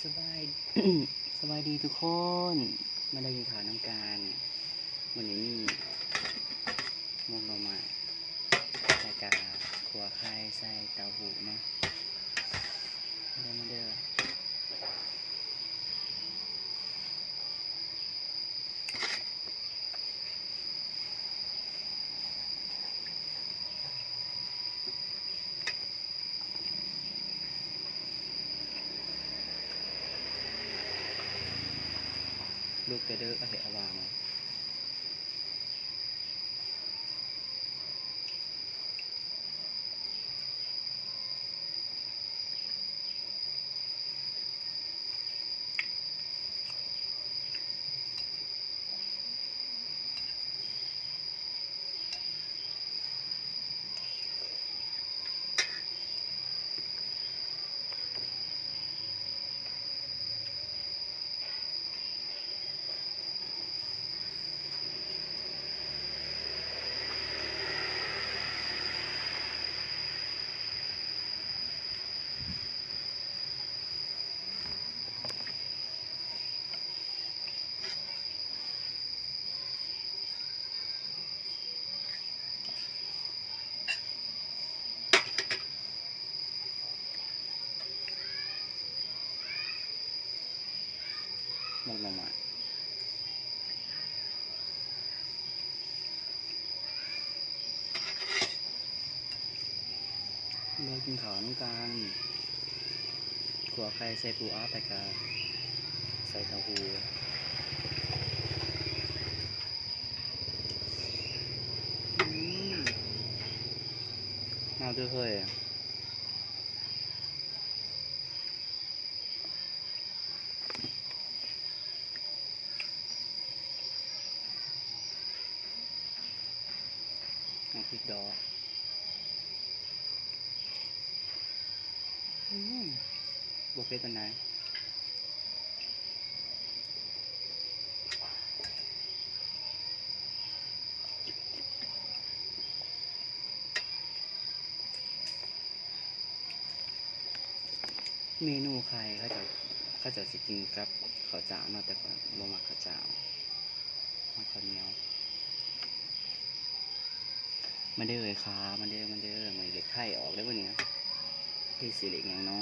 ສະບາຍ ສະບາຍດີທຸກຄົນ ມາເດີກິນເຂົ້ານຳກັນ. ມື້ນີ້ມີໝົກໜໍ່ໄມ້ ແລ້ວກະຂົ້ວໄຂ່ໃສ່ເຕົ້າຫູ້ເນາະ. ມາເດີ ມາເດີ. ລຸກແຕ່ເດີກ ອາເທະອາວາມາ. ໝົກໜໍ່ໄມ້ ມາກິນເຂົ້ານຳກັນ. ຂົ້ວໄຂ່ໃສ່ປູອັດ ແລ້ວກະໃສ່ເຕົ້າຫູ້. ອືມ ມາເດີເຮີຍ. ນ້ຳພລິກດອກ ອືມ ບໍ່ເຜັດປານໃດ. ເມນູໄຂ່ ເຂົາເຈົ້າ ເຂົາເຈົ້າຊິກິນກັບເຂົ້າຈ້າວເນາະ ແຕ່ຂ້ອຍບໍ່ມັກເຂົ້າຈ້າວ ມັກເຂົ້າໜຽວ. ມາເດີເອື້ອຍຂາ ມາເດີ ມາເດີ. ມື້ນີ້ເລກໄທອອກເດີມື້ນີ້ ເລກຊິເລກຫຍັງນໍ?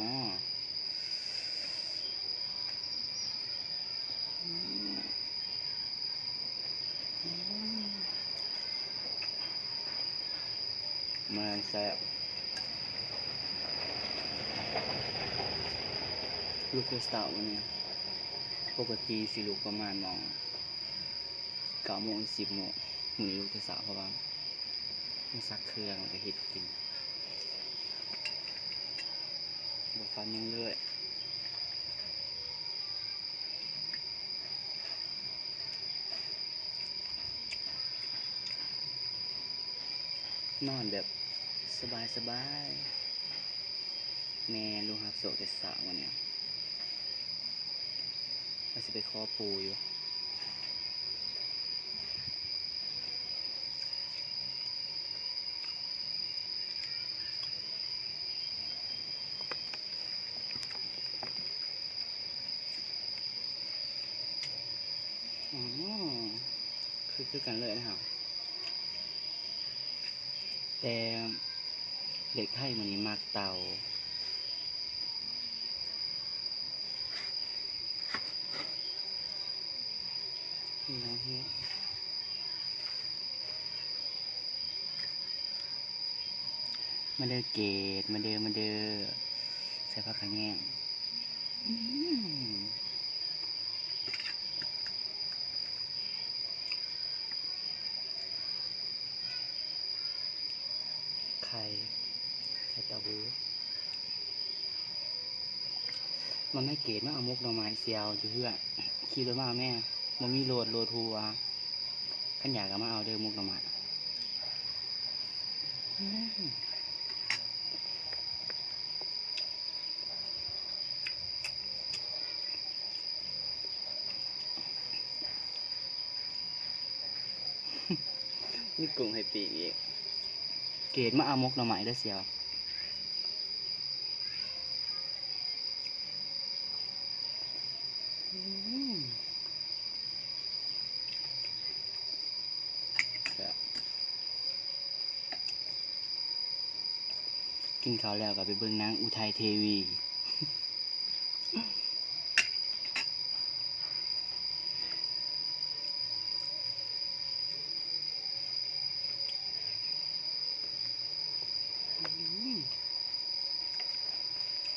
ແມ່ນແຊບ. ລຸກແຕ່ເຊົ້າມື້ນີ້ ປົກກະຕິຊິລຸກປະມານໝ່ອງເກົ້າໂມງ ສິບໂມງ. ມື້ນີ້ລຸກແຕ່ເຊົ້າ ເພາະວ່າມາຊັກເຄື່ອງ ແລ້ວກະເຮັດກິນ ບໍ່ຝັນຫຍັງເລີຍ. ນອນແບບສະບາຍໆ ແມ່ລຸກຮັບໂຊກແຕ່ເຊົ້າມື້ນີ້ ວ່າຊິໄປຂໍປູ່ຢູ່. ອືມ ຄື ຄືກັນເລີຍນະ ແຕ່ເດັກໄທມື້ນີ້ມັກເຕົາ. ມາເດີເກດ ມາເດີ ມາເດີ ໃສ່ຜັກຂະແຍງ. ອືມ ໄຂ່ ໄຂ່ເຕົ້າຫູ. ມາແມ່ເກດ ມາເອົາໝົກໜໍ່ໄມ້ ຊິເອົາຢູ່ເຮືອນ ຂີ່ລົດມາແມ່. ບໍ່ມີລົດ ລົດຫົວ. ຄັນຢາກກໍມາເອົາເດີ ໝົກໜໍ່ໄມ້. ອືມ ມີກຸ້ງໃຫ້ປີ້ງອີກ. ເກດມາເອົາໝົກໜໍ່ໄມ້ເດີສ່ຽວ. ກິນເຂົ້າແລ້ວກໍໄປເບິ່ງໜັງອຸໄທເທວີ.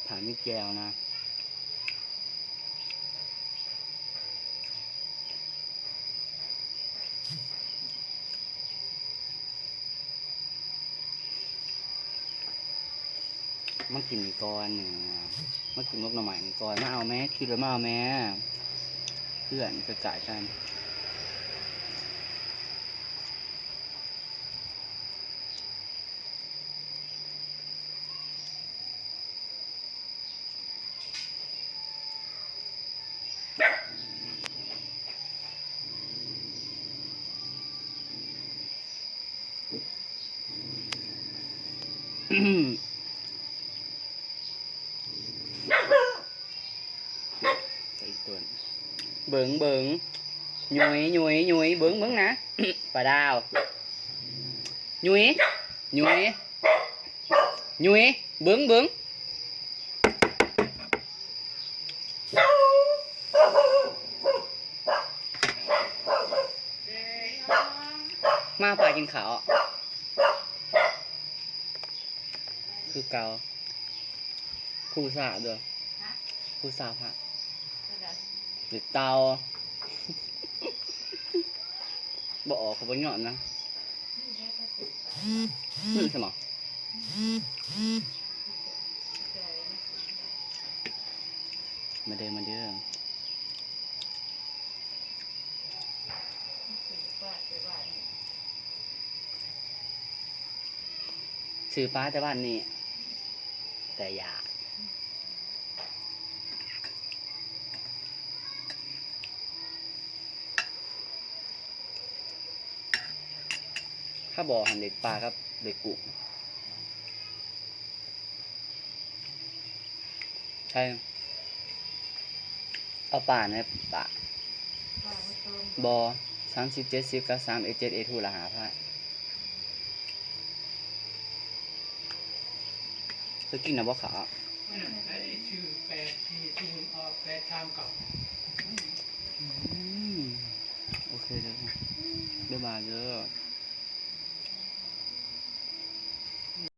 ຖ້າມີແຈ່ວນະ ມາກິນນີ້ກ່ອນ ມາກິນໝົກໜໍ່ໄມ້ນີ້ກ່ອນ. ມາເອົາແມ້ ຂີ່ລົດມາເອົາແມ້ ເພື່ອນໃກ້ໆກັນ. ເບິ່ງ ເບິ່ງ ຫຍຸຍ ຫຍຸຍ ຫຍຸຍ ເບິ່ງ ເບິ່ງນະ ປາດາວ ຫຍຸຍ ຫຍຸຍ ຫຍຸຍ ເບິ່ງ ເບິ່ງ. ມາພາກິນເຂົ້າ ຄືເກົ່າ ຄູສາເດີ ຄູສາພະ ຫຼືເຕົ່າ ບໍ່ອອກ ເຂົາບໍ່ຍອມນະ. ນີ້ຊະໝໍ ມາເດີ ມາເດີ ຊື້ປາແຕ່ບ້ານນີ້ ແຕ່ຢາກ. ຖ້າບໍ່ຫັ້ນເດັດປາກັບເດັດກຸ້ງ ໃຊ່ ເອົາປາໃນປາ ບໍ່ ສາມສິບ ເຈັດສິບ ກັບ ສາມເອັດ ເຈັດເອັດ ຄູ່ລະຫ້າພັນ. ເຄີຍກິນນະບໍ່ຂາວ? ອືມ ໂອເຄເດີ ບາຍບາຍເດີ.